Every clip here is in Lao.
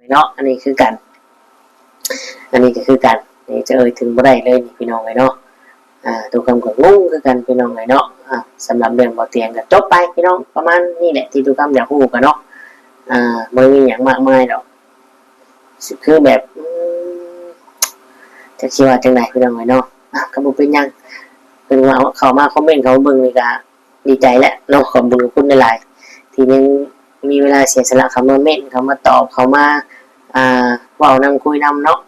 ເນາະ ອັນນີ້ຄືກັນ ອັນນີ້ກໍຄືກັນ ນີ້ຈະເອີ່ຍເຖິງບໍ່ໄດ້ເລີຍນີ້ພີ່ນ້ອງເອີຍເນາະ. ອ່າ ຕຸຄຳກໍງົງຄືກັນພີ່ນ້ອງເອີຍເນາະ. ອ່າ ສຳລັບເລື່ອງບໍ່ຕຽງກໍຈົບໄປພີ່ນ້ອງ ປະມານນີ້ແຫຼະທີ່ຕຸຄຳຢາກຮູ້ກັນເນາະ. ອ່າ ບໍ່ມີຫຍັງມາກມາຍດອກ ຄືແບບ ອືມ ຈັກຊິວ່າຈັ່ງໃດພີ່ນ້ອງເອີຍເນາະ. ອ່າ ກໍບໍ່ເປັນຫຍັງ ເພິ່ນວ່າເຂົ້າມາຄອມເມັນເຂົ້າມາເບິ່ງນີ້ກໍ ດີໃຈແຫຼະເນາະ ຂອບຄຸນຂອບຄຸນຫຼາຍໆ ທີ່ຍັງມີເວລາເສຍສະຫຼະເຂົ້າມາເມັ້ນ ເຂົ້າມາຕອບ ເຂົ້າມາ ອ່າ ເວົ້ານຳ ຄຸຍນຳເນາະ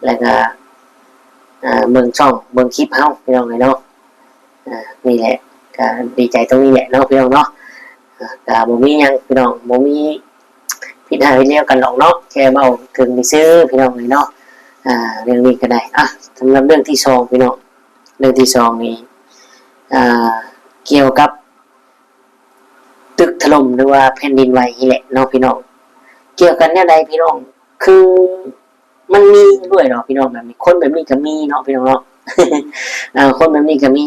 ແລ້ວກະ ອ່າ ເບິ່ງຊ່ອງ ເບິ່ງຄລິບເຮົາພີ່ນ້ອງເອີຍເນາະ. ອ່າ ນີ້ແຫຼະ ກະດີໃຈຕົງນີ້ແຫຼະເນາະພີ່ນ້ອງເນາະ. ອ່າ ກະບໍ່ມີຫຍັງພີ່ນ້ອງ ບໍ່ມີຜິດຮ້າຍຜິດແນວກັນດອກເນາະ ແຄ່ເວົ້າເຖິງຊື່ໆ ພີ່ນ້ອງເອີຍເນາະ. ອ່າ ເລື່ອງນີ້ກໍໄດ້ ອ່າ ສຳລັບເລື່ອງທີສອງພີ່ນ້ອງ ເລື່ອງທີສອງນີ້ ອ່າ ກ່ຽວກັບຕຶກຖະຫຼົ່ມ ຫຼືວ່າແຜ່ນດິນໄຫວນີ້ແຫຼະເນາະພີ່ນ້ອງ. ກ່ຽວກັນແນວໃດພີ່ນ້ອງ? ຄືມັນມີດ້ວຍເນາະພີ່ນ້ອງ ແບບນີ້ ຄົນແບບນີ້ກໍມີເນາະພີ່ນ້ອງເນາະ. ເອີ ຄົນແບບນີ້ກໍມີ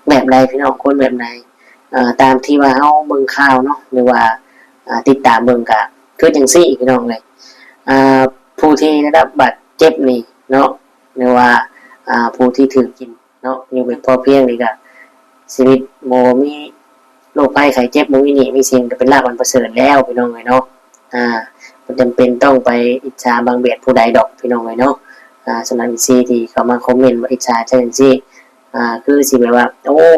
ແບບໃດພີ່ນ້ອງ ຄົນແບບໃດ? ເອີ ຕາມທີ່ວ່າເຮົາເບິ່ງຂ່າວເນາະ ຫຼືວ່າ ອ່າ ຕິດຕາມເບິ່ງ ກະຄືຈັ່ງຊີ້ພີ່ນ້ອງເອີຍ. ອ່າ ຜູ້ທີ່ໄດ້ຮັບບາດເຈັບນີ້ເນາະ ຫຼືວ່າ ອ່າ ຜູ້ທີ່ຖືກກິນເນາະ ຢູ່ແບບພໍພຽງນີ້ກະ ຊີວິດບໍ່ມີໂລກໄພໄຂ້ເຈັບ ບໍ່ມີໜີ້ມີສິນ ກະເປັນລາບອັນປະເສີດແລ້ວພີ່ນ້ອງເອີຍເນາະ. ອ່າ ບໍ່ຈຳເປັນຕ້ອງໄປອິດສາບັງບຽດຜູ້ໃດດອກພີ່ນ້ອງເອີຍເນາະ. ອ່າ ສຳລັບເອັຟຊີທີ່ເຂົ້າມາຄອມເມັນວ່າອິດສາຈັ່ງຊີ້ ອ່າ ຄືຊິແບບວ່າ ໂອ້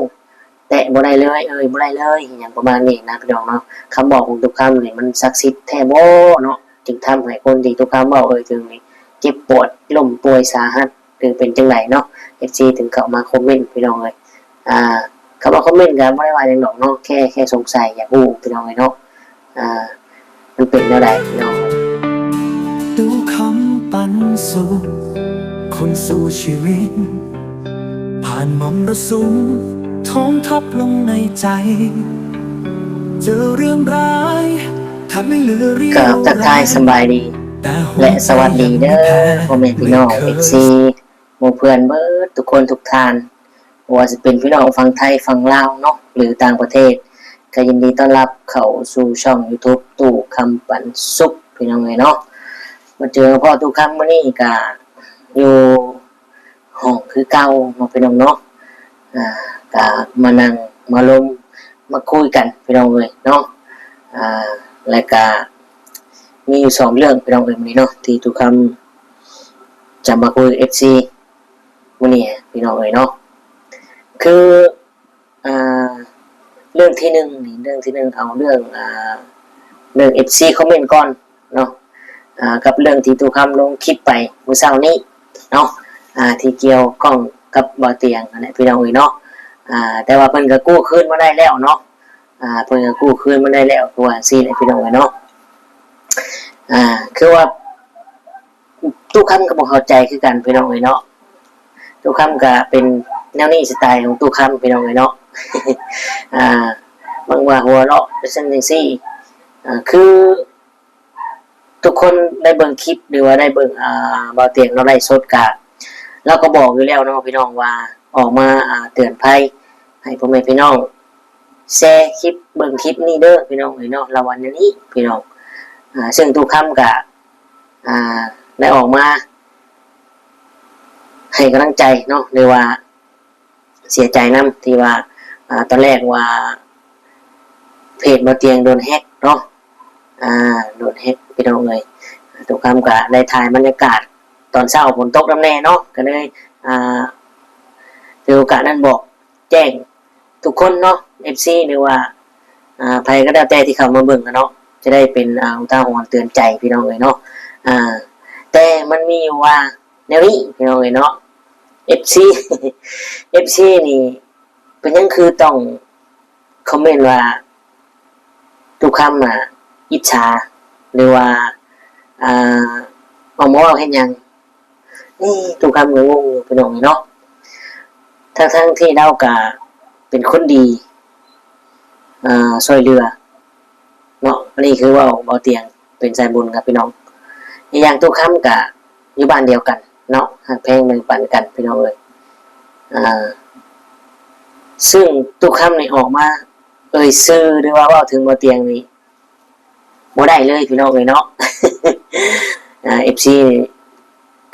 ແຕະບໍ່ໄດ້ເລີຍ ເອີ່ຍບໍ່ໄດ້ເລີຍ ອີ່ຫຍັງປະມານນີ້ນະພີ່ນ້ອງເນາະ. ຄຳເວົ້າຂອງຕຸຄຳນີ້ມັນສັກສິດແທ້ບໍ່ເນາະ ຈຶ່ງທຳໃຫ້ຄົນທີ່ຕຸຄຳເວົ້າເອີ່ຍເຖິງນີ້ ເຈັບປວດ ລົ້ມປ່ວຍສາຫັດ ຫຼືເປັນຈັ່ງໃດເນາະ ເອັຟຊີ ເຖິງເຂົ້າມາຄອມເມັນພີ່ນ້ອງເອີຍ. ອ່າ ຄຳວ່າຄອມເມັນກໍບໍ່ໄດ້ວ່າຫຍັງດອກເນາະ ແຄ່ ແຄ່ສົງໄສຢາກຮູ້ພີ່ນ້ອງເອີຍເນາະ ອ່າ ມັນເປັນແນວໃດພີ່ນ້ອງເອີຍ. ຕຸຄຳປັນສຸກ ຄົນສູ້ຊີວິດ ຜ່ານມໍລະສຸມ ທອງທັບລົງໃນໃຈ ເຈີເລື່ອງຮ້າຍ ຖ້າໄມ່ເຫຼືອລຽວ ກໍທັກທາຍສະບາຍດີ ແລະ ສະຫວັດດີເດີ ພໍ່ແມ່ພີ່ນ້ອງເອັຟຊີ ໝູ່ເພື່ອນເບິດທຸກຄົນທຸກທ່ານ ບໍ່ວ່າຊິເປັນພີ່ນ້ອງຝັ່ງໄທຝັ່ງລາວເນາະ ຫຼືຕ່າງປະເທດ ກໍຍິນດີຕ້ອນຮັບເຂົ້າສູ່ຊ່ອງຢູທູບ ຕູ້ຄຳປັນສຸກ ພີ່ນ້ອງເອີຍເນາະ. ມາເຈີມາພໍ້ຕູ້ຄຳມື້ນີ້ກະຢູ່ຫ້ອງຄືເກົ່າເນາະ ພີ່ນ້ອງເນາະ. ອ່າ ກະມານັ່ງມາລົມມາຄຸຍກັນ ພີ່ນ້ອງເອີຍເນາະ. ອ່າ ແລະກະມີຢູ່ສອງເລື່ອງ ພີ່ນ້ອງເອີຍ ມື້ນີ້ເນາະ ທີ່ຕູ້ຄຳຈະມາຄຸຍເອັຟຊີມື້ນີ້ ພີ່ນ້ອງເອີຍເນາະ. ຄື ອ່າ ເລື່ອງທີໜຶ່ງນີ້ ເລື່ອງທີໜຶ່ງ ເອົາເລື່ອງ ອ່າ ເລື່ອງເອັຟຊີຄອມເມັນກ່ອນເນາະ ອ່າ ກັບເລື່ອງທີ່ຕູ້ຄຳລົງຄລິບໄປມື້ເຊົ້ານີ້ເນາະ ອ່າ ທີ່ກ່ຽວຂ້ອງກັບບ່າວຕຽງຫັ້ນແຫຼະ ພີ່ນ້ອງເອີຍເນາະ. ອ່າ ແຕ່ວ່າເພິ່ນກໍກູ້ຄືນມາໄດ້ແລ້ວເນາະ ອ່າ ເພິ່ນກໍກູ້ຄືນມາໄດ້ແລ້ວ ຄືວ່າຈັ່ງຊີ້ແຫຼະ ພີ່ນ້ອງເອີຍເນາະ. ອ່າ ຄືວ່າ ຕູ້ຄຳກໍບໍ່ເຂົ້າໃຈຄືກັນ ພີ່ນ້ອງເອີຍເນາະ. ຕູ້ຄຳກໍເປັນແນວນີ້ ສະໄຕຂອງຕູ້ຄຳ ພີ່ນ້ອງເອີຍເນາະ. ອ່າ ບາງວ່າຫົວເລາະຈັ່ງຊັ້ນຈັ່ງຊີ້ ອ່າ ຄືທຸກຄົນໄດ້ເບິ່ງຄລິບ ຫຼືວ່າໄດ້ເບິ່ງ ອ່າ ບ່າວຕຽງລາວໄລຟ໌ສົດ ກະລາວກໍບອກຢູ່ແລ້ວເນາະ ພີ່ນ້ອງ ວ່າອອກມາ ອ່າ ເຕືອນໄພໃຫ້ພໍ່ແມ່ພີ່ນ້ອງ ແຊຄລິບ ເບິ່ງຄລິບນີ້ເດີ ພີ່ນ້ອງເອີຍເນາະ ລາວວ່າແນວນີ້ ພີ່ນ້ອງ. ອ່າ ເຊິ່ງຕູ້ຄຳກະ ອ່າ ໄດ້ອອກມາໃຫ້ກຳລັງໃຈເນາະ ຫຼືວ່າເສຍໃຈນຳທີ່ວ່າ ອ່າ ຕອນແລກວ່າເພຈບ່າວຕຽງໂດນແຮັກເນາະ ອ່າ ໂດນແຮັກ ພີ່ນ້ອງເອີຍ. ຕູ້ຄຳກະໄດ້ຖ່າຍບັນຍາກາດຕອນເຊົ້າ ຝົນຕົກນຳແດ່ເນາະ ກໍເລີຍ ອ່າ ຖືໂອກາດນັ້ນບອກແຈ້ງ ທຸກຄົນເນາະ ເອັຟຊີ ຫຼືວ່າ ອ່າ ໃຜກໍແລ້ວແຕ່ທີ່ເຂົ້າມາເບິ່ງເນາະ ຈະໄດ້ເປັນ ອ່າ ອຸທາຫອນເຕືອນໃຈ ພີ່ນ້ອງເອີຍເນາະ. ອ່າ ແຕ່ມັນມີຢູ່ວ່າແນວນີ້ ພີ່ນ້ອງເອີຍເນາະ ເອັຟຊີ ເອັຟຊີນີ້ ເປັນຫຍັງຄືຕ້ອງຄອມເມັນວ່າ ຕຸຄຳ ອ່າ ອິດສາ ຫຼືວ່າ ອ່າ ອອກມາເວົ້າເຮັດຫຍັງ? ເອີ ຕຸຄຳກໍງົງຢູ່ ພີ່ນ້ອງເອີຍເນາະ ທັງໆທີ່ລາວກະເປັນຄົນດີ ອ່າ ຊ່ວຍເຫຼືອເນາະ. ອັນນີ້ຄືເວົ້າ ເວົ້າຕຽງເປັນສາຍບຸນກັບພີ່ນ້ອງ. ອີກຢ່າງຕຸຄຳກະຢູ່ບ້ານດຽວກັນເນາະ ຮັກແພງແບ່ງປັນກັນ ພີ່ນ້ອງເອີຍ. ອ່າ ເຊິ່ງຕຸຄຳນີ້ອອກມາເອີ່ຍຊື່ ຫຼືວ່າເວົ້າເຖິງເບົາຕຽງນີ້ ບໍ່ໄດ້ເລີຍພີ່ນ້ອງເອີຍເນາະ. ອ່າ ເອັຟຊີ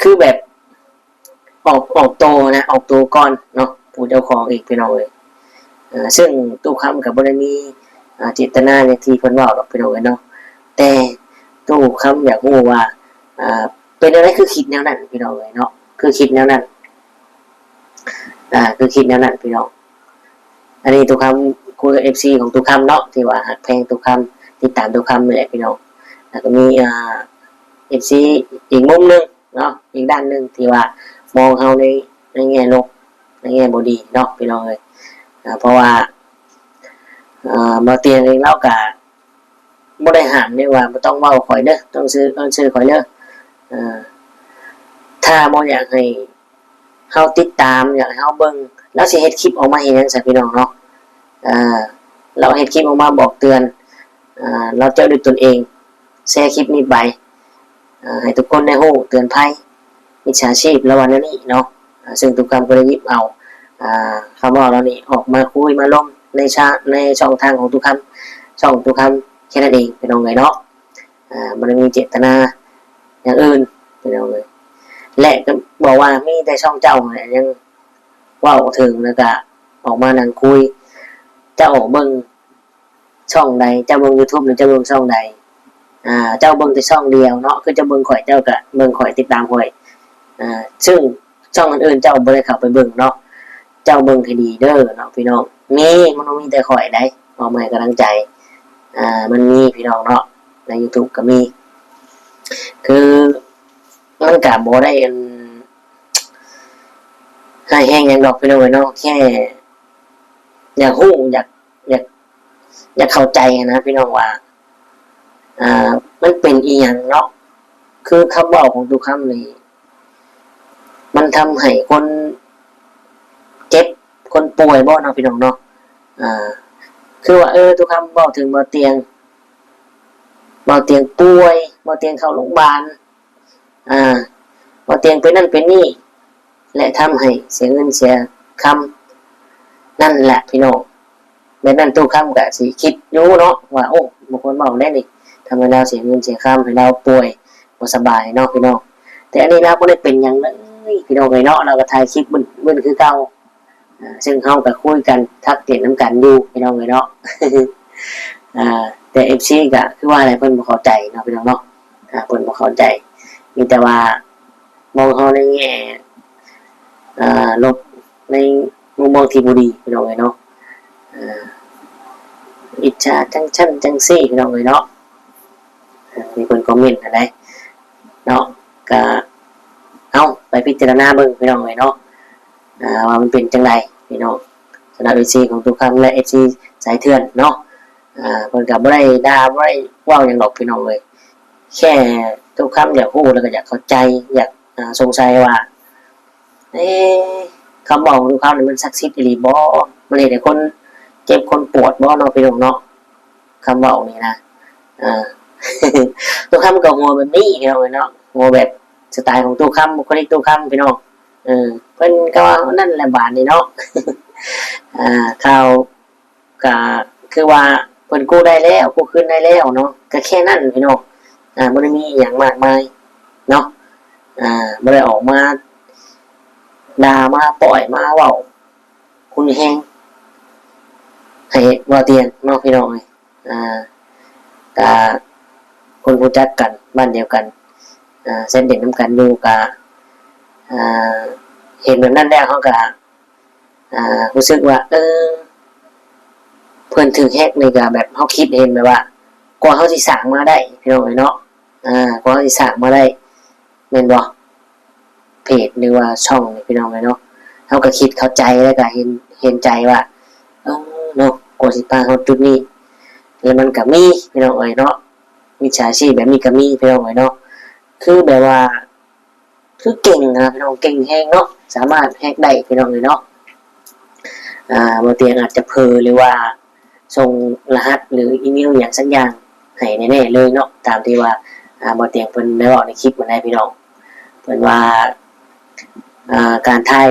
ຄືແບບ ອອກ ອອກໂຕນະ ອອກໂຕກ່ອນເນາະ ຜູ້ເຈົ້າຂອງອີກພີ່ນ້ອງເອີຍ. ເຊິ່ງຕູ້ຄຳກໍບໍ່ໄດ້ມີ ອ່າ ເຈດຕະນາຢ່າງທີ່ເພິ່ນເວົ້າດອກພີ່ນ້ອງເອີຍເນາະ. ແຕ່ຕູ້ຄຳຢາກຮູ້ວ່າ ອ່າ ເປັນແນວໃດ ຄືຄິດແນວນັ້ນພີ່ນ້ອງເອີຍເນາະ ຄືຄິດແນວນັ້ນ ອ່າ ຄືຄິດແນວນັ້ນພີ່ນ້ອງ. ອັນນີ້ຕູ້ຄຳ ຄຸຍກັບເອັຟຊີຂອງຕູ້ຄຳເນາະ ທີ່ວ່າຮັກແພງຕູ້ຄຳ ຕິດຕາມຕູ້ຄຳນີ້ແຫຼະພີ່ນ້ອງ. ແລ້ວກໍມີ ອ່າ ເອັຟຊີອີກມຸມໜຶ່ງເນາະ ອີກດ້ານໜຶ່ງທີ່ວ່າມອງເຮົາໃນ ໃນແງ່ລົບ ໃນແງ່ບໍ່ດີເນາະພີ່ນ້ອງເອີຍ. ອ່າ ເພາະວ່າ ອ່າ ບ່າວຕຽງເອງລາວກະບໍ່ໄດ້ຫ້າມເດ້ວ່າບໍ່ຕ້ອງເວົ້າຂ້ອຍເດີ ຕ້ອງຊື່ ຕ້ອງຊື່ຂ້ອຍເດີ. ອ່າ ຖ້າບໍ່ຢາກໃຫ້ ເຮົາຕິດຕາມ ຢາກໃຫ້ເຮົາເບິ່ງ ລາວຊິເຮັດຄລິບອອກມາເຮັດຫຍັງຊະພີ່ນ້ອງເນາະ. ອ່າ ລາວເຮັດຄລິບອອກມາບອກເຕືອນ ອ່າ ລາວເຈົ້າດ້ວຍຕົນເອງ ແຊຄລິບນີ້ໄປ ອ່າ ໃຫ້ທຸກຄົນໄດ້ຮູ້ ເຕືອນໄພມິດສາຊີບ ລາວວ່າແນວນີ້ເນາະ. ອ່າ ເຊິ່ງຕູ້ຄຳກໍໄດ້ຫຍິບເອົາ ອ່າ ຄຳເວົ້າເຫຼົ່ານີ້ອອກມາຄຸຍມາລົມໃນຊະ ໃນຊ່ອງທາງຂອງຕູ້ຄຳ ຊ່ອງຕູ້ຄຳແຄ່ນັ້ນເອງພີ່ນ້ອງເອີຍເນາະ. ອ່າ ບໍ່ໄດ້ມີເຈດຕະນາຢ່າງອື່ນພີ່ນ້ອງເອີຍ. ແລະ ກໍບອກວ່າມີແຕ່ຊ່ອງເຈົ້າຫັ້ນແຫຼະຍັງເວົ້າເຖິງ ແລ້ວກະອອກມານັ່ງຄຸຍ. ເຈົ້າເບິ່ງຊ່ອງໃດ? ເຈົ້າເບິ່ງຢູທູບ ຫຼື ເຈົ້າເບິ່ງຊ່ອງໃດ? ອ່າ ເຈົ້າເບິ່ງແຕ່ຊ່ອງດຽວເນາະ ຄືເຈົ້າເບິ່ງຂ້ອຍ ເຈົ້າກະເບິ່ງຂ້ອຍ ຕິດຕາມຂ້ອຍ. ອ່າ ເຊິ່ງ ຊ່ອງອື່ນໆເຈົ້າບໍ່ໄດ້ເຂົ້າໄປເບິ່ງເນາະ ເຈົ້າເບິ່ງໃຫ້ດີເດີເນາະພີ່ນ້ອງ. ມີ ມັນບໍ່ມີແຕ່ຂ້ອຍໃດ ອອກມາໃຫ້ກຳລັງໃຈ ອ່າ ມັນມີພີ່ນ້ອງເນາະ ໃນຢູທູບກໍມີ. ຄືມັນກະບໍ່ໄດ້ອັນຮ້າຍແຮງຫຍັງດອກພີ່ນ້ອງເອີຍເນາະ ແຄ່ຢາກຮູ້ ຢາກ ຢາກ ຢາກເຂົ້າໃຈຫັ້ນນະພີ່ນ້ອງວ່າ ອ່າ ມັນເປັນອີ່ຫຍັງເນາະ. ຄືຄຳເວົ້າຂອງຕູ້ຄຳນີ້ ມັນທຳໃຫ້ຄົນເຈັບ ຄົນປ່ວຍບໍ່ເນາະພີ່ນ້ອງເນາະ. ອ່າ ຄືວ່າ ເອີ ຕູ້ຄຳເວົ້າເຖິງບ່າວຕຽງ ບ່າວຕຽງປ່ວຍ ບ່າວຕຽງເຂົ້າໂລງບານ ອ່າ ບ່າວຕຽງເປັນນັ້ນເປັນນີ້ ແລະ ທຳໃຫ້ເສຍເງິນເສຍຄຳ ນັ້ນແຫຼະພີ່ນ້ອງ. ແບບນັ້ນຕູ້ຄຳກະຊິຄິດຢູ່ເນາະວ່າ ໂອ້ ບໍ່ຄວນເວົ້າແລ້ວນີ້ ທຳໃຫ້ລາວເສຍເງິນເສຍຄຳ ໃຫ້ລາວປ່ວຍບໍ່ສະບາຍເນາະພີ່ນ້ອງ. ແຕ່ອັນນີ້ລາວບໍ່ໄດ້ເປັນຫຍັງເລີຍພີ່ນ້ອງເອີຍເນາະ ລາວກໍຖ່າຍຄລິບບຶ້ນໆຄືເກົ່າ. ອ່າ ເຊິ່ງເຮົາກໍຄຸຍກັນ ທັກເຕັ້ນນຳກັນຢູ່ພີ່ນ້ອງເອີຍເນາະ. ອ່າ ແຕ່ເອັຟຊີກໍຄືວ່າແຫຼະ ເພິ່ນບໍ່ເຂົ້າໃຈເນາະພີ່ນ້ອງເນາະ. ອ່າ ເພິ່ນບໍ່ເຂົ້າໃຈ ມີແຕ່ວ່າມອງເຮົາໃນແງ່ ອ່າ ລົບ ໃນມຸມມອງທີ່ບໍ່ດີພີ່ນ້ອງເອີຍເນາະ. ອ່າ ອິດສາຈັ່ງຊັ້ນຈັ່ງຊີ້ພີ່ນ້ອງເອີຍເນາະ. ອ່າ ມີເພິ່ນຄອມເມັນຫັ້ນໃດເນາະ ກະເອົາໄປພິຈາລະນາເບິ່ງພີ່ນ້ອງເອີຍເນາະ ອ່າ ວ່າມັນເປັນຈັ່ງໃດພີ່ນ້ອງ. ສຳລັບເອັຟຊີຂອງຕູ້ຄຳ ແລະ ເອັຟຊີສາຍເຖື່ອນເນາະ ອ່າ ເພິ່ນກໍບໍ່ໄດ້ດ່າ ບໍ່ໄດ້ເວົ້າຫຍັງດອກພີ່ນ້ອງເອີຍ. ແຄ່ຕູ້ຄຳຢາກຮູ້ ແລ້ວກໍຢາກເຂົ້າໃຈ ຢາກ ອ່າ ສົງໄສວ່າ ເອ ຄຳເວົ້າຂອງຕູ້ຄຳນີ້ມັນສັກສິດອີ່ຫຼີບໍ່? ມັນເຮັດໃຫ້ຄົນເຈັບຄົນປວດບໍ່ເນາະພີ່ນ້ອງເນາະ ຄຳເວົ້ານີ້ນະ. ເອີ ຕູ້ຄຳກໍຫົວແບບນີ້ພີ່ນ້ອງເອີຍເນາະ ຫົວແບບສະໄຕຂອງຕູ້ຄຳ ບຸກຄະລິກຕູ້ຄຳພີ່ນ້ອງ. ເອີ ເພິ່ນກໍວ່ານັ້ນແຫຼະບາດນີ້ເນາະ. ອ່າ ຂ່າວ ກະຄືວ່າເພິ່ນກູ້ໄດ້ແລ້ວ ກູ້ຄືນໄດ້ແລ້ວເນາະ ກະແຄ່ນັ້ນພີ່ນ້ອງ. ອ່າ ບໍ່ໄດ້ມີອີ່ຫຍັງມາກມາຍເນາະ ອ່າ ບໍ່ໄດ້ອອກມາດ່າ ມາປ້ອຍ ມາເວົ້າຮຸນແຮງໃຫ້ບ່າວຕຽງເນາະພີ່ນ້ອງເອີຍ. ອ່າ ກະຄົນຮູ້ຈັກກັນ ບ້ານດຽວກັນ ອ່າ ແຊດຫຼິ້ນນຳກັນຢູ່ ກະ ອ່າ ເຫັນແບບນັ້ນແລ້ວ ເຮົາກະ ອ່າ ຮູ້ສຶກວ່າ ເອີ ເພິ່ນຖືກແຮັກນີ້ກະແບບເຮົາຄິດເຫັນແບບວ່າ ກວ່າເຮົາຊິສ້າງມາໄດ້ພີ່ນ້ອງເອີຍເນາະ ອ່າ ກວ່າເຮົາຊິສ້າງມາໄດ້ ແມ່ນບໍ່ ເພຈ ຫຼືວ່າຊ່ອງນີ້ພີ່ນ້ອງເອີຍເນາະ. ເຮົາກະຄິດເຂົ້າໃຈ ແລ້ວກະເຫັນ ເຫັນໃຈວ່າ ເອີ ເນາະ ກວ່າຊິພາຮອດຈຸດນີ້ ແລ້ວມັນກະມີພີ່ນ້ອງເອີຍເນາະ ມິດສາຊີບແບບນີ້ກະມີພີ່ນ້ອງເອີຍເນາະ ຄືແບບວ່າ ຄືເກັ່ງນະພີ່ນ້ອງ ເກັ່ງແຮງເນາະ ສາມາດແຮັກໄດ້ພີ່ນ້ອງເອີຍເນາະ. ອ່າ ບໍ່ຕຽງອາດຈະເຜີ ຫຼືວ່າສົ່ງລະຫັດ ຫຼືອີເມວອີ່ຫຍັງສັກຢ່າງໃຫ້ແນ່ໆເລີຍເນາະ ຕາມທີ່ວ່າ ອ່າ ບໍ່ຕຽງເພິ່ນໄດ້ເວົ້າໃນຄລິບຫັ້ນແຫຼະພີ່ນ້ອງ. ເພິ່ນວ່າ ອ່າ ການຖ່າຍ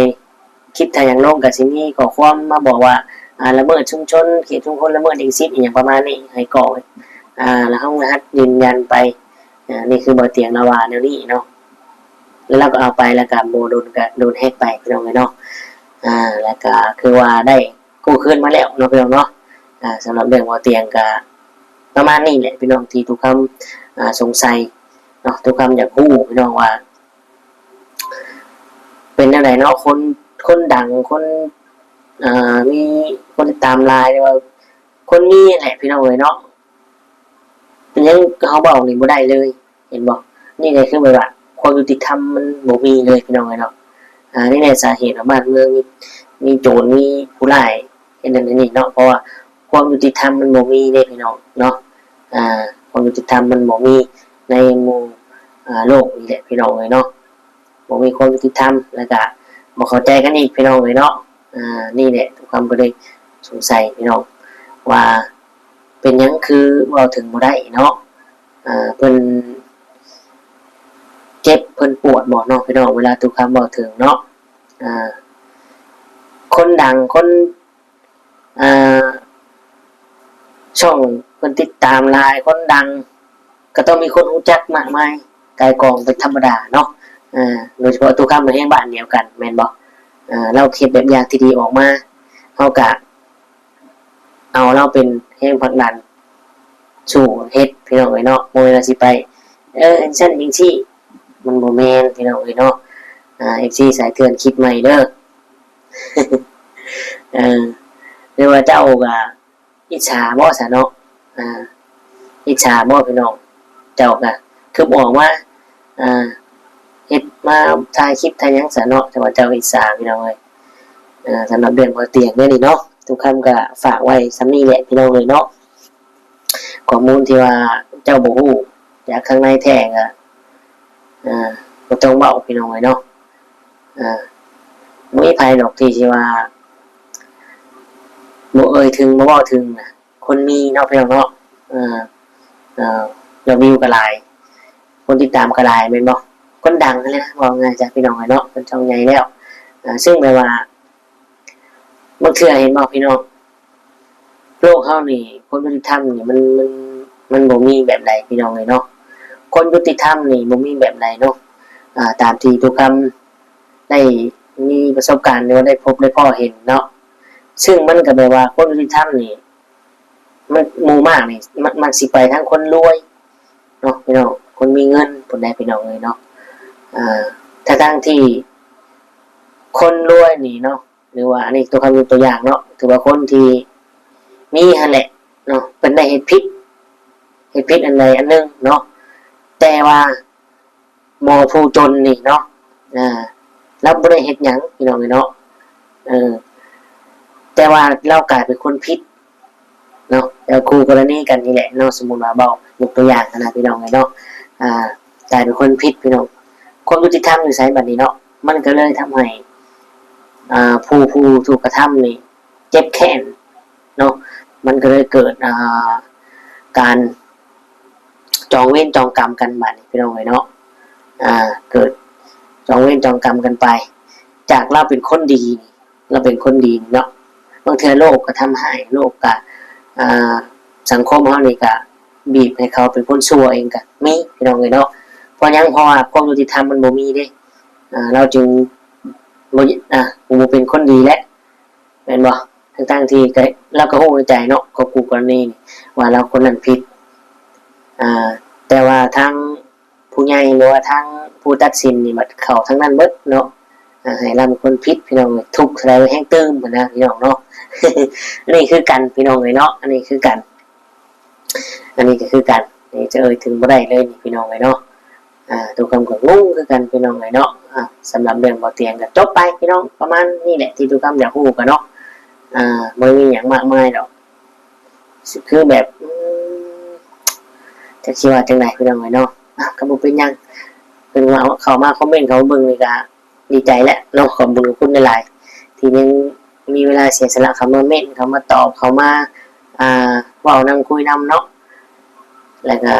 ຄລິບຖ່າຍຫຍັງລົງ ກະຊິມີຂໍ້ຄວາມມາບອກວ່າ ອ່າ ລະເມີດຊຸມຊົນ ເຂດຊຸມຊົນລະເມີດລິຂະສິດ ອີ່ຫຍັງປະມານນີ້ ໃຫ້ກໍ ອ່າ ແລ້ວເຮົາກໍຮັດຢືນຢັນໄປ ອ່າ ນີ້ຄືບໍ່ຕຽງລາວວ່າແນວນີ້ເນາະ ແລ້ວລາວກໍເອົາໄປ ແລ້ວກໍບໍ່ດົນກໍໂດນແຮັກໄປ ພີ່ນ້ອງເອີຍເນາະ ອ່າ ແລ້ວກໍຄືວ່າໄດ້ກູ້ຄືນມາແລ້ວເນາະ ພີ່ນ້ອງເນາະ ອ່າ ສຳລັບເລື່ອງບໍ່ຕຽງກໍປະມານນີ້ແຫຼະ ພີ່ນ້ອງ ທີ່ຕຸຄຳ ອ່າ ສົງໄສເນາະ ຕຸຄຳຢາກຮູ້ ພີ່ນ້ອງ ວ່າ ເປັນແນວໃດເນາະ ຄົນ ຄົນດັງ ຄົນ ອ່າ ມີຄົນຕິດຕາມຫຼາຍ ຫຼືວ່າຄົນມີແຫຼະ ພີ່ນ້ອງເອີຍເນາະ ເປັນຫຍັງເຮົາເວົ້ານີ້ບໍ່ໄດ້ເລີຍ ເຫັນບໍ່? ນີ້ແຫຼະຄືແບບວ່າຄວາມຍຸຕິທຳມັນບໍ່ມີເລີຍ ພີ່ນ້ອງເອີຍເນາະ ອ່າ ນີ້ແຫຼະສາເຫດວ່າບ້ານເມືອງມີ ມີໂຈນ ມີຜູ້ຮ້າຍ ເຮັດນັ້ນເຮັດນີ້ເນາະ ເພາະວ່າຄວາມຍຸຕິທຳມັນບໍ່ມີເດ້ ພີ່ນ້ອງເນາະ ອ່າ ຄວາມຍຸຕິທຳມັນບໍ່ມີໃນໝູ່ ອ່າ ໂລກນີ້ແຫຼະ ພີ່ນ້ອງເອີຍເນາະ ບໍ່ມີຄວາມຍຸຕິທຳ ແລ້ວກະບໍ່ເຂົ້າໃຈກັນອີກ ພີ່ນ້ອງເອີຍເນາະ ອ່າ ນີ້ແຫຼະ ຄວາມກໍເລີຍສົງໄສ ພີ່ນ້ອງ ວ່າເປັນຫຍັງຄືເວົ້າເຖິງບໍ່ໄດ້ເນາະ ອ່າ ເພິ່ນເຈັບເພິ່ນປວດບໍ່ເນາະ ພີ່ນ້ອງ ເວລາຕຸຄຳເວົ້າເຖິງເນາະ ອ່າ ຄົນດັງ ຄົນ ອ່າ ຊ່ອງເພິ່ນຕິດຕາມຫຼາຍ ຄົນດັງ ກໍຕ້ອງມີຄົນຮູ້ຈັກມາກມາຍ ກ່າຍກອງເປັນທຳມະດາເນາະ ອ່າ ໂດຍສະເພາະຕຸຄຳແຮງບ້ານດຽວກັນ ແມ່ນບໍ່? ອ່າ ລາວເຮັດແບບຢ່າງທີ່ດີອອກມາ ເຮົາກະເອົາລາວເປັນແຮງຜັກດັນສູ້ເຮັດ ພີ່ນ້ອງເອີຍເນາະ ບໍ່ແມ່ນວ່າຊິໄປ ເອີ ຈັ່ງຊັ້ນຈັ່ງຊີ້ ມັນບໍ່ແມ່ນ ພີ່ນ້ອງເອີຍເນາະ ອ່າ ເອັຟຊີ ສາຍເຖື່ອນຄິດໃໝ່ເດີ ເອີ ຫຼືວ່າເຈົ້າກໍອິດສາບໍ່ຊະເນາະ ອ່າ ອິດສາບໍ່ພີ່ນ້ອງ ເຈົ້າກໍຄືບອອກມາ ອ່າ ເຮັດມາຖ່າຍຄລິບຖ່າຍຫຍັງຊະເນາະ ແຕ່ວ່າເຈົ້າອິດສາພີ່ນ້ອງເອີຍ ອ່າ ສຳລັບເລື່ອງບໍ່ຕຽງແນວນີ້ເນາະ ຕຸຄຳກໍຝາກໄວ້ສ່ຳນີ້ແຫຼະ ພີ່ນ້ອງເອີຍເນາະ ຂໍ້ມູນທີ່ວ່າເຈົ້າບໍ່ຮູ້ຈາກຂ້າງໃນແທ້ກໍ ອ່າ ບໍ່ຕ້ອງເວົ້າພີ່ນ້ອງເອີຍເນາະ ອ່າ ບໍ່ມີໃຜດອກທີ່ຊິວ່າບໍ່ເອີ່ຍເຖິງ ບໍ່ເວົ້າເຖິງນະ ຄົນມີເນາະ ພີ່ນ້ອງເນາະ ເອີ ຍອດວິວກໍຫຼາຍ ຄົນຕິດຕາມກໍຫຼາຍ ແມ່ນບໍ່? ຄົນດັງຫັ້ນແຫຼະ ເວົ້າງ່າຍຊະ ພີ່ນ້ອງເອີຍເນາະ ເພິ່ນຊ່ອງໃຫຍ່ແລ້ວ ເຊິ່ງແບບວ່າ ບາງເທື່ອເຫັນບໍ່ພີ່ນ້ອງ ໂລກເຮົານີ້ ຄວາມຍຸຕິທຳນີ້ ມັນ ມັນ ມັນບໍ່ມີແບບໃດພີ່ນ້ອງເອີຍເນາະ ຄວາມຍຸຕິທຳນີ້ບໍ່ມີແບບໃດເນາະ ອ່າ ຕາມທີ່ຕຸຄຳໄດ້ມີປະສົບການ ຫຼືວ່າໄດ້ພົບໄດ້ພໍ້ເຫັນເນາະ ເຊິ່ງມັນກໍແບບວ່າຄວາມຍຸຕິທຳນີ້ ມັນ ໝູ່ມາກນີ້ ມັກ ມັກຊິໄປທາງຄົນລວຍເນາະ ພີ່ນ້ອງ ຄົນມີເງິນພຸ້ນແຫຼະ ພີ່ນ້ອງເອີຍເນາະ ອ່າ ທັງໆທີ່ຄົນລວຍນີ້ເນາະ ຫຼືວ່າອັນນີ້ຕົວຄຳຍົກຕົວຢ່າງເນາະ ຖືວ່າຄົນທີ່ມີຫັ້ນແຫຼະເນາະ ເພິ່ນໄດ້ເຮັດຜິດ ເຮັດຜິດອັນໃດອັນໜຶ່ງເນາະ ແຕ່ວ່າໝໍຜູ້ຈົນນີ້ເນາະ ອ່າ ລາວບໍ່ໄດ້ເຮັດຫຍັງພີ່ນ້ອງເອີຍເນາະ ເອີ ແຕ່ວ່າລາວກາຍເປັນຄົນຜິດ ເນາະ ແລ້ວຄູ່ກໍລະນີກັນນີ້ແຫຼະເນາະ ສົມມຸດວ່າເວົ້າຍົກຕົວຢ່າງຫັ້ນນະພີ່ນ້ອງເອີຍເນາະ ອ່າ ກາຍເປັນຄົນຜິດພີ່ນ້ອງ ຄວາມຍຸຕິທຳຢູ່ໃສບັດນີ້ເນາະ ມັນກໍເລີຍທຳໃຫ້ ອ່າ ຜູ້ ຜູ້ຖືກກະທຳນີ້ເຈັບແຄ້ນເນາະ ມັນກໍເລີຍເກີດ ອ່າ ການຈອງເວນຈອງກຳກັນບັດນີ້ພີ່ນ້ອງເອີຍເນາະ ອ່າ ເກີດຈອງເວນຈອງກຳກັນໄປ ຈາກລາວເປັນຄົນດີ ລາວເປັນຄົນດີເນາະ ບາງເທື່ອໂລກກໍທຳຮ້າຍ ໂລກກໍ ອ່າ ສັງຄົມເຮົານີ້ກໍບີບໃຫ້ເຂົາເປັນຄົນຊົ່ວເອງກໍມີພີ່ນ້ອງເອີຍເນາະ ເພາະຫຍັງ ເພາະວ່າຄວາມຍຸຕິທຳມັນບໍ່ມີເດ້ ອ່າ ລາວຈຶ່ງບໍ່ ອ່າ ບໍ່ເປັນຄົນດີແຫຼະ ແມ່ນບໍ່ ທັງໆທີ່ກໍ ລາວກໍຮູ້ໃນໃຈເນາະ ກໍຄູ່ກໍລະນີນີ້ ວ່າລາວຄົນນັ້ນຜິດ ອ່າ ແຕ່ວ່າທາງ ຜູ້ໃຫຍ່ ຫຼືວ່າທາງຜູ້ຕັດສິນນີ້ບັດເຂົ້າທາງນັ້ນເບິດເນາະ ອ່າ ໃຫ້ລາວເປັນຄົນຜິດພີ່ນ້ອງເອີຍ ທຸກເທົ່າໃດແຮງຕື່ມຫັ້ນນະພີ່ນ້ອງເນາະ ອັນນີ້ຄືກັນພີ່ນ້ອງເອີຍເນາະ ອັນນີ້ຄືກັນ ອັນນີ້ກໍຄືກັນ ນີ້ຈະເອີ່ຍເຖິງບໍ່ໄດ້ເລີຍນີ້ພີ່ນ້ອງເອີຍເນາະ ອ່າ ໂຕຄຳກໍງົງຄືກັນພີ່ນ້ອງເອີຍເນາະ ອ່າ ສຳລັບເລື່ອງບໍ່ຕຽງກໍຈົບໄປພີ່ນ້ອງ ປະມານນີ້ແຫຼະທີ່ໂຕຄຳຢາກຮູ້ກັນເນາະ ອ່າ ບໍ່ໄດ້ມີຫຍັງມາກມາຍດອກ ຄືແບບ ອືມ ຈັກຊິວ່າຈັ່ງໃດພີ່ນ້ອງເອີຍເນາະ ກໍບໍ່ເປັນຫຍັງ ເພິ່ນວ່າເຂົ້າມາຄອມເມັນເຂົ້າມາເບິ່ງນີ້ກໍດີໃຈແຫຼະເນາະ ຂອບຄຸນຂອບຄຸນຫຼາຍໆ ທີ່ຍັງມີເວລາເສຍສະຫຼະເຂົ້າມາເມັນ ເຂົ້າມາຕອບ ເຂົ້າມາ ອ່າ ເວົ້ານຳຄຸຍນຳເນາະ ແລ້ວກໍ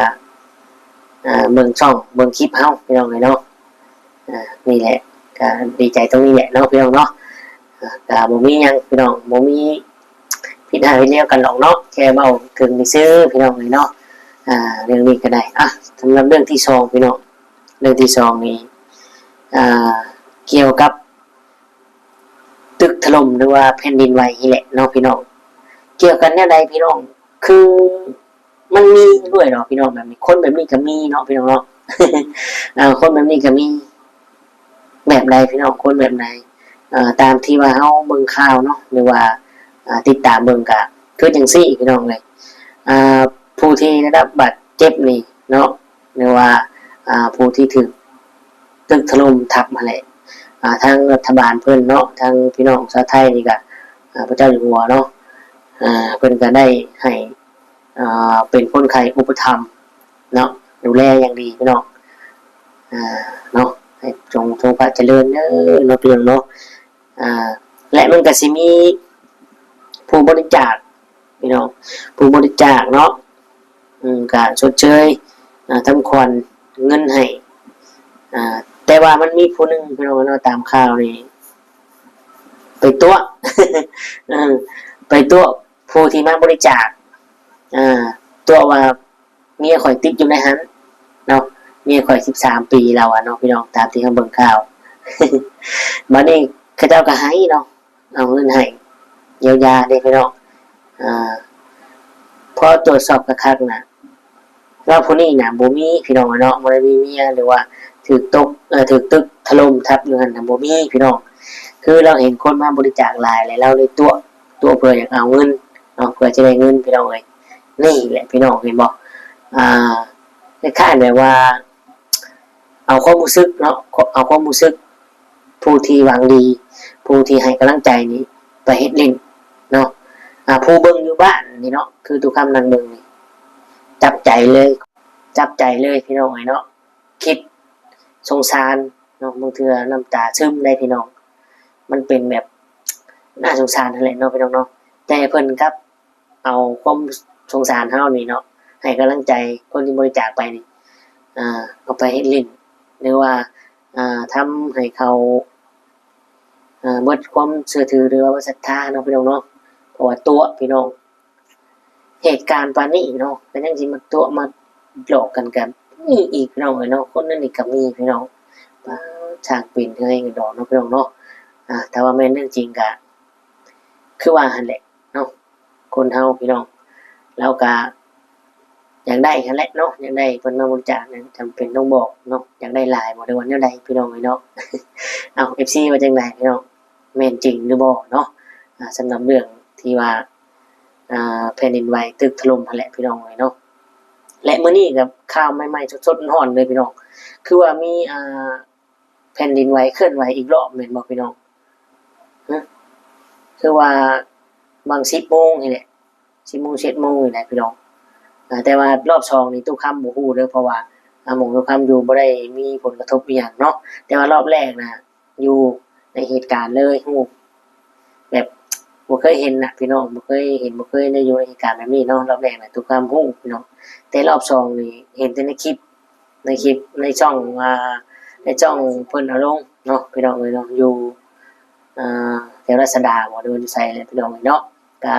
ອ່າ ເບິ່ງຊ່ອງເບິ່ງຄລິບເຮົາພີ່ນ້ອງເອີຍເນາະ ອ່າ ນີ້ແຫຼະ ກໍດີໃຈຕົງນີ້ແຫຼະເນາະພີ່ນ້ອງເນາະ ອ່າ ກໍບໍ່ມີຫຍັງພີ່ນ້ອງ ບໍ່ມີຜິດຮ້າຍຜິດແນວກັນດອກເນາະ ແຄ່ເວົ້າເຖິງຊື່ໆ ພີ່ນ້ອງເອີຍເນາະ ອ່າ ເລື່ອງນີ້ກໍໄດ້. ອ່ະ ສຳລັບເລື່ອງທີສອງພີ່ນ້ອງ, ເລື່ອງທີສອງນີ້ ອ່າ ກ່ຽວກັບຕຶກຖະຫຼົ່ມ ຫຼືວ່າແຜ່ນດິນໄຫວນີ້ແຫຼະເນາະພີ່ນ້ອງ. ກ່ຽວກັນແນວໃດພີ່ນ້ອງ? ຄື ມັນມີດ້ວຍເນາະພີ່ນ້ອງ, ແບບນີ້ ຄົນແບບນີ້ກໍມີເນາະພີ່ນ້ອງເນາະ. ເອີ ຄົນແບບນີ້ກໍມີ. ແບບໃດພີ່ນ້ອງ? ຄົນແບບໃດ? ເອີ ຕາມທີ່ວ່າເຮົາເບິ່ງຂ່າວເນາະ ຫຼືວ່າ ອ່າ ຕິດຕາມເບິ່ງ ກະຄືຈັ່ງຊີ້ພີ່ນ້ອງເອີຍ. ອ່າ ຜູ້ທີ່ໄດ້ຮັບບາດເຈັບນີ້ເນາະ ຫຼືວ່າ ອ່າ ຜູ້ທີ່ຖືກຕຶກຖະຫຼົ່ມທັບຫັ້ນແຫຼະ, ອ່າ ທາງລັດຖະບານເພິ່ນເນາະ ທາງພີ່ນ້ອງຊາວໄທນີ້ກະ ອ່າ ພະເຈົ້າຢູ່ຫົວເນາະ ອ່າ ເພິ່ນກະໄດ້ໃຫ້ ອ່າ ເປັນຄົນໄຂ້ອຸປະຖຳເນາະ ດູແລຢ່າງດີພີ່ນ້ອງ ອ່າ ເນາະ. ໃຫ້ຈົ່ງ ຈົ່ງພະຈະເລີນເດີເນາະພີ່ນ້ອງເນາະ. ອ່າ ແລະ ມັນກະຊິມີຜູ້ບໍລິຈາກພີ່ນ້ອງ, ຜູ້ບໍລິຈາກເນາະ ອືມ ກະຊົດເຊີຍ ອ່າ ທຳຂວັນເງິນໃຫ້. ອ່າ ແຕ່ວ່າມັນມີຜູ້ໜຶ່ງພີ່ນ້ອງເນາະ ຕາມຂ່າວນີ້ ໄປຕົວະ ເອີ ໄປຕົວະຜູ້ທີ່ມາບໍລິຈາກ ອ່າ ຕົວະວ່າ ເມຍຂ້ອຍຕິດຢູ່ໃນຫັ້ນເນາະ, ເມຍຂ້ອຍສິບສາມປີ ລາວວ່າເນາະພີ່ນ້ອງ ຕາມທີ່ເຮົາເບິ່ງຂ່າວ. ບາດນີ້ເຂົາເຈົ້າກໍໃຫ້ເນາະ ເອົາເງິນໃຫ້ ຢຽວຢາເດ້ພີ່ນ້ອງ. ອ່າ ພໍຕວດສອບຄັກໆນະ ລາວຜູ້ນີ້ນະບໍ່ມີພີ່ນ້ອງເນາະ, ບໍ່ໄດ້ມີເມຍ ຫຼືວ່າຖືກຕົກ ເອີ ຖືກຕຶກຖະຫຼົ່ມທັບຢູ່ຫັ້ນນະ ບໍ່ມີພີ່ນ້ອງ. ຄືລາວເຫັນຄົນມາບໍລິຈາກຫຼາຍ ແລ້ວລາວເລີຍຕົວະ ຕົວະເພື່ອຢາກເອົາເງິນເນາະ ເພື່ອຈະໄດ້ເງິນພີ່ນ້ອງເອີຍ. ນີ້ແຫຼະພີ່ນ້ອງ ເຫັນບໍ່? ອ່າ ຄ້າຍໆແບບວ່າ ເອົາຄວາມຮູ້ສຶກເນາະ ເອົາຄວາມຮູ້ສຶກຜູ້ທີ່ຫວັງດີ ຜູ້ທີ່ໃຫ້ກຳລັງໃຈນີ້ໄປເຮັດຫຼິ້ນເນາະ. ອ່າ ຜູ້ເບິ່ງຢູ່ບ້ານນີ້ເນາະ ຄືຕຸຄຳນັ່ງເບິ່ງນີ້ ຈັບໃຈເລີຍ ຈັບໃຈເລີຍພີ່ນ້ອງເອີຍເນາະ. ຄິດສົງສານເນາະ ບາງເທື່ອນ້ຳຕາຊຶມໄດ້ພີ່ນ້ອງ. ມັນເປັນແບບໜ້າສົງສານຫັ້ນແຫຼະເນາະພີ່ນ້ອງເນາະ, ແຕ່ເພິ່ນກັບ ເອົາຄວາມສົງສານເຮົານີ້ເນາະ ໃຫ້ກຳລັງໃຈຄົນທີ່ບໍລິຈາກໄປນີ້ ອ່າ ເອົາໄປເຮັດຫຼິ້ນ ຫຼືວ່າ ອ່າ ທຳໃຫ້ເຂົາ ອ່າ ເບິດຄວາມເຊື່ອຖື ຫຼືວ່າເບິດສັດທາເນາະພີ່ນ້ອງເນາະ. ເພາະວ່າຕົວະພີ່ນ້ອງ ເຫດການປານນີ້ເນາະ ກໍຍັງຊິມາຕົວະມາຫຼອກກັນກັບນີ້ອີກພີ່ນ້ອງເອີຍເນາະ. ຄົນແນວນີ້ກໍມີພີ່ນ້ອງ. ປາດ ຊ່າງເປັນເທື່ອໃດດອກເນາະພີ່ນ້ອງເນາະ. ອ່າ ຖ້າວ່າແມ່ນເລື່ອງຈິງກໍ ຄືວ່າຫັ້ນແຫຼະເນາະ ຄົນເຮົາພີ່ນ້ອງ ລາວກະຢາກໄດ້ຫັ້ນແຫຼະເນາະ ຢາກໄດ້ເພິ່ນມາບໍລິຈາກນັ້ນ ຈຳເປັນຕ້ອງບອກເນາະ ຢາກໄດ້ຫຼາຍບໍ່ ຫຼືວ່າແນວໃດພີ່ນ້ອງເອີຍເນາະ. ເອົ້າ ເອັຟຊີ ວ່າຈັ່ງໃດພີ່ນ້ອງ ແມ່ນຈິງຫຼືບໍ່ເນາະ? ອ່າ ສຳລັບເລື່ອງທີ່ວ່າ ອ່າ ແຜ່ນດິນໄຫວຕຶກຖະຫຼົ່ມຫັ້ນແຫຼະພີ່ນ້ອງເອີຍເນາະ. ແລະ ມື້ນີ້ກໍຂ່າວໃໝ່ໆ ສົດໆຮ້ອນໆເລີຍພີ່ນ້ອງ ຄືວ່າມີ ອ່າ ແຜ່ນດິນໄຫວເຄື່ອນໄຫວອີກລອບແມ່ນບໍ່ພີ່ນ້ອງ? ຮະ ຄືວ່າຫວ່າງສິບໂມງນີ້ແຫຼະ ສິບໂມງ ສິບເອັດໂມງນີ້ແຫຼະພີ່ນ້ອງ. ອ່າ ແຕ່ວ່າລອບສອງນີ້ ຕຸຄຳບໍ່ຮູ້ເດີ ເພາະວ່າ ອ່າ ໝ່ອງຕຸຄຳຢູ່ບໍ່ໄດ້ມີຜົນກະທົບອີ່ຫຍັງເນາະ, ແຕ່ວ່າລອບແລກນະ ຢູ່ໃນເຫດການເລີຍ ຮູ້ແບບບໍ່ເຄີຍເຫັນນະພີ່ນ້ອງ ບໍ່ເຄີຍເຫັນ ບໍ່ເຄີຍໄດ້ຢູ່ໃນເຫດການແບບນີ້ເນາະ. ລອບແລກນະ ຕຸຄຳຮູ້ພີ່ນ້ອງ ແຕ່ລອບສອງນີ້ເຫັນແຕ່ໃນຄລິບ ໃນຄລິບ ໃນຊ່ອງ ອ່າ ໃນຊ່ອງເພິ່ນເອົາລົງເນາະ ພີ່ນ້ອງເອີຍເນາະ ຢູ່ ອ່າ ແຖວລາຊະດາບໍ ຫຼືວ່າຢູ່ໃສແຫຼະ ພີ່ນ້ອງເອີຍເນາະ. ກະ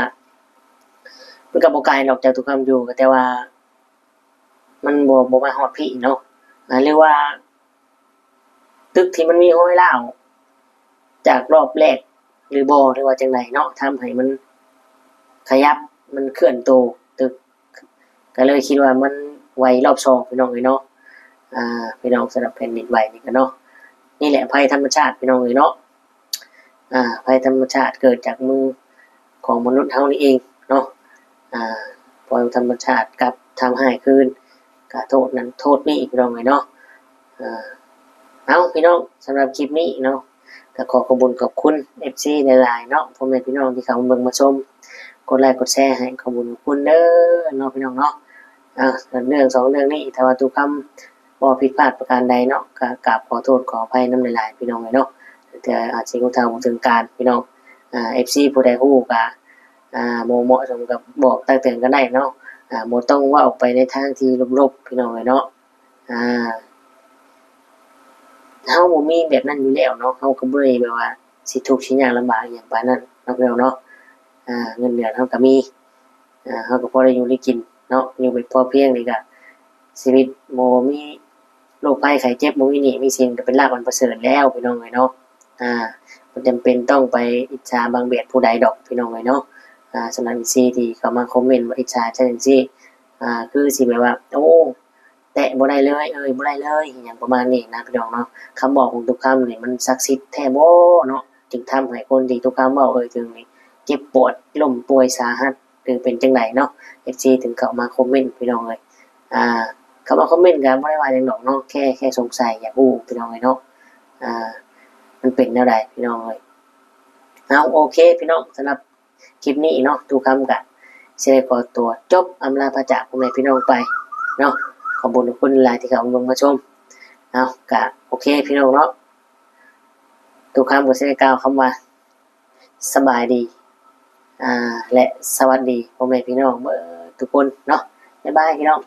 ມັນກະບໍ່ໄກດອກຈາກຕຸຄຳຢູ່ ກະແຕ່ວ່າມັນບໍ່ ບໍ່ມາຮອດພີ້ເນາະ ອ່າ ຫຼືວ່າຕຶກທີ່ມັນມີຮອຍຮ້າວຈາກລອບແລກ ຫຼືບໍ່ ຫຼືວ່າຈັ່ງໃດເນາະ ທຳໃຫ້ມັນຂະຫຍັບ ມັນເຄື່ອນໂຕຕຶກ ກໍເລີຍຄິດວ່າມັນໄຫວລອບສອງ ພີ່ນ້ອງເອີຍເນາະ. ອ່າ ພີ່ນ້ອງ ສຳລັບແຜ່ນດິນໄຫວນີ້ກໍເນາະ ນີ້ແຫຼະໄພທຳມະຊາດ ພີ່ນ້ອງເອີຍເນາະ. ອ່າ ໄພທຳມະຊາດເກີດຈາກມືຂອງມະນຸດເຮົານີ້ເອງເນາະ. ອ່າ ປ່ອຍໃຫ້ທຳມະຊາດກັບທຳຮ້າຍຄືນ ກະໂທດນັ້ນໂທດນີ້ ພີ່ນ້ອງເອີຍເນາະ. ເອົາ ພີ່ນ້ອງ ສຳລັບຄລິບນີ້ເນາະ ກໍຂໍຂອບຄຸນຂອບຄຸນເອັຟຊີຫຼາຍໆເນາະ ພໍ່ແມ່ພີ່ນ້ອງທີ່ເຂົ້າມາເບິ່ງມາຊົມ ກົດໄລກົດແຊໃຫ້ ຂອບຄຸນຂອບຄຸນເດີເນາະ ພີ່ນ້ອງເນາະ. ອ່າ ເລື່ອງສອງເລື່ອງນີ້ ຖ້າວ່າຕຸຄຳເວົ້າຜິດພາດປະການໃດເນາະ ກໍກາບຂໍໂທດຂໍອະໄພນຳຫຼາຍໆ ພີ່ນ້ອງເອີຍເນາະ. ເທື່ອອາດຊິຮູ້ເທົ່າບໍ່ເຖິງການ ພີ່ນ້ອງ. ອ່າ ເອັຟຊີຜູ້ໃດຮູ້ກໍ ອ່າ ບໍ່ເໝາະສົມກໍບອກຕັກເຕືອນກັນໄດ້ເນາະ. ອ່າ ບໍ່ຕ້ອງເວົ້າໄປໃນທາງທີ່ລົບໆ ພີ່ນ້ອງເອີຍເນາະ. ອ່າ ເຮົາບໍ່ມີແບບນັ້ນຢູ່ແລ້ວເນາະ ເຮົາກໍບໍ່ໄດ້ແບບວ່າຊິທຸກຊິຍາກລຳບາກອີ່ຫຍັງປານນັ້ນເນາະ ພີ່ນ້ອງເນາະ. ອ່າ ເງິນເດືອນເຮົາກໍມີ ອ່າ ເຮົາກໍພໍໄດ້ຢູ່ໄດ້ກິນ ເນາະ ຢູ່ແບບພໍພຽງນີ້ກະ ຊີວິດບໍ່ມີໂລກໄພໄຂ້ເຈັບ ບໍ່ມີໜີ້ມີສິນ ກະເປັນລາບອັນປະເສີດແລ້ວ ພີ່ນ້ອງເອີຍເນາະ. ອ່າ ບໍ່ຈຳເປັນຕ້ອງໄປອິດສາບັງບຽດຜູ້ໃດດອກ ພີ່ນ້ອງເອີຍເນາະ. ອ່າ ສຳລັບເອັຟຊີທີ່ເຂົ້າມາຄອມເມັນວ່າອິດສາຊັ້ນຈັ່ງຊີ້ ອ່າ ຄືຊິແບບວ່າ ໂອ້ ແຕະບໍ່ໄດ້ເລີຍ ເອີ່ຍບໍ່ໄດ້ເລີຍ ອີ່ຫຍັງປະມານນີ້ນະ ພີ່ນ້ອງເນາະ. ຄຳເວົ້າຂອງຕຸກຄຳນີ້ມັນສັກສິດແທ້ບໍ່ເນາະ ຈຶ່ງທຳໃຫ້ຄົນທີ່ຕຸກຄຳເວົ້າເອີ່ຍເຖິງນີ້ ເຈັບປວດ ລົ້ມປ່ວຍສາຫັດ ຫຼືເປັນຈັ່ງໃດເນາະ ເອັຟຊີເຖິງເຂົ້າມາຄອມເມັນ ພີ່ນ້ອງເອີຍ. ອ່າ ເຂົ້າມາຄອມເມັນກະບໍ່ໄດ້ວ່າຫຍັງດອກເນາະ ແຄ່ ແຄ່ສົງໄສຢາກຮູ້ ພີ່ນ້ອງເອີຍເນາະ. ອ່າ ມັນເປັນແນວໃດ ພີ່ນ້ອງເອີຍ. ເອົາ ໂອເຄ ພີ່ນ້ອງ ສຳລັບ ຄລິບນີ້ເນາະ ຕຸກຄຳກະຊິໄດ້ຂໍຕົວຈົບອຳລາພາຈາກພໍ່ແມ່ພີ່ນ້ອງໄປເນາະ. ຂອບຄຸນຂອບຄຸນຫຼາຍທີ່ເຂົ້າມາເບິ່ງມາຊົມ. ເອົາ ກະໂອເຄພີ່ນ້ອງເນາະ ຕຸກຄຳກະຊິໄດ້ກ່າວຄຳວ່າ ສະບາຍດີ ອ່າ ແລະ ສະຫວັດດີພໍ່ແມ່ພີ່ນ້ອງເບິດທຸກຄົນເນາະ. ບາຍບາຍພີ່ນ້ອງ.